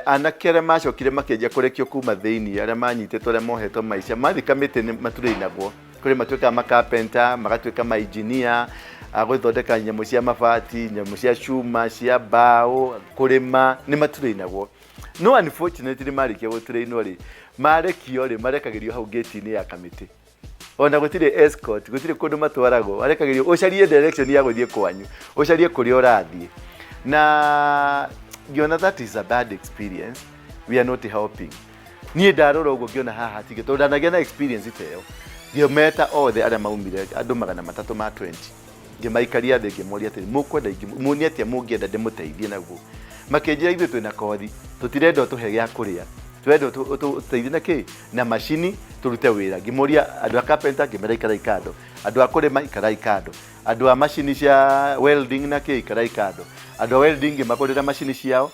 Anake arĩa macokire makĩanjia kũrekio kuma thĩinĩ, arĩa manyitĩtwo, arĩa mohetwo maica, mathiĩ kamĩtĩ nĩ maturĩinagwo. Kũrĩ matuĩkaga makapenta, magatuĩka mainjinia, a gũthondeka nyamũ cia mabati, nyamũ cia cuma, cia mbaũ, kũrĩma, nĩ maturĩinagwo. No unfortunately marĩkia gũturĩinwo rĩ, marekio rĩ, marekagĩrio hau gate-inĩ ya kamĩtĩ. Ona gũtirĩ escort, gũtirĩ kũndũ matwaragwo, arekagĩrio ũcarie direction ya gũthiĩ kwanyu, ũcarie kũrĩa ũrathiĩ. Na ngĩona that is a bad experience, we are not helping. Niĩ ndarora ũguo ngĩona haha hatingĩ, tondũ ndanagĩa na experience ta ĩyo. Ngĩmeta othe arĩa maumire, andũ 320, ngĩmaikaria thĩ, ngĩmoria atĩrĩ, mũkwenda nĩ atĩa mũngĩenda ndĩmũteithie naguo? Makĩnjĩra ithuĩ twĩna kothi, tũtirenda ũtũhe gĩa kũrĩa, tũrenda ũtũteithie na kĩ? Na macini tũrute wĩra. Ngĩmoria andũ a carpenter, ngĩmera ikarai kando, andũ a kũrĩma ikarai kando, andũ a macini cia welding na kĩ ikarai kando, andũ a welding ngĩmagũrĩra macini ciao.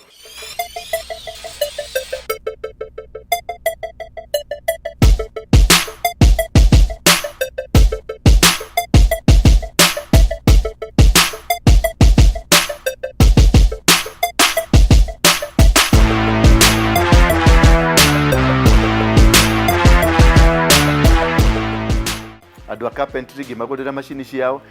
Andũ a carpentry ngĩmagũrĩra macini ciao.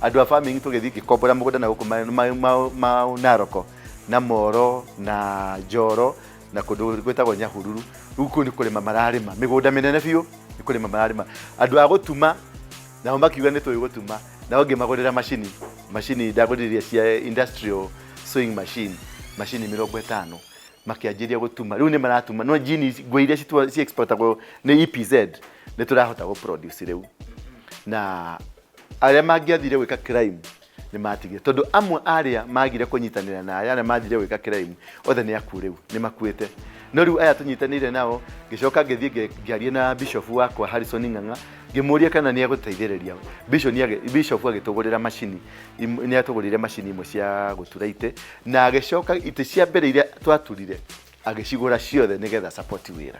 Andũ a farming tũgĩthiĩ ngĩkombora mũgũnda na gũkũ Naroko na Moro na Njoro na kũndũ gwĩtagwo Nyahururu. Rĩu kũu nĩ kũrĩma mararĩma mĩgũnda mĩnene biũ, nĩ kũrĩma mararĩma. Andũ a gũtuma nao makiuga nĩ tũĩ gũtuma, nao ngĩmagũrĩra macini, macini ndagũrire cia industrial sewing machine, macini 50, makĩanjĩria gũtuma. Rĩu nĩ maratuma, no jeans, nguo iria ci exportagwo nĩ EPZ nĩ tũrahota gũ produce rĩu. Na arĩa mangĩathire gwĩka crime nĩ matigire, tondũ amwe arĩa magire kũnyitanĩra na arĩa mathire gwĩka crime othe nĩ akuũ rĩu, nĩ makuĩte. No rĩu aya tũnyitanĩire nao, ngĩcoka ngĩthiĩ ngĩaria na bishop wakwa Harrison Ng'ang'a, ngĩmũria kana nĩ egũteithĩrĩria. Bishop agĩtũgũrĩra macini, nĩ atũgũrĩire macini imwe cia gũtura itĩ, na agĩcoka itĩ cia mbere iria twaturire agĩcigũra ciothe nĩgetha support wĩra.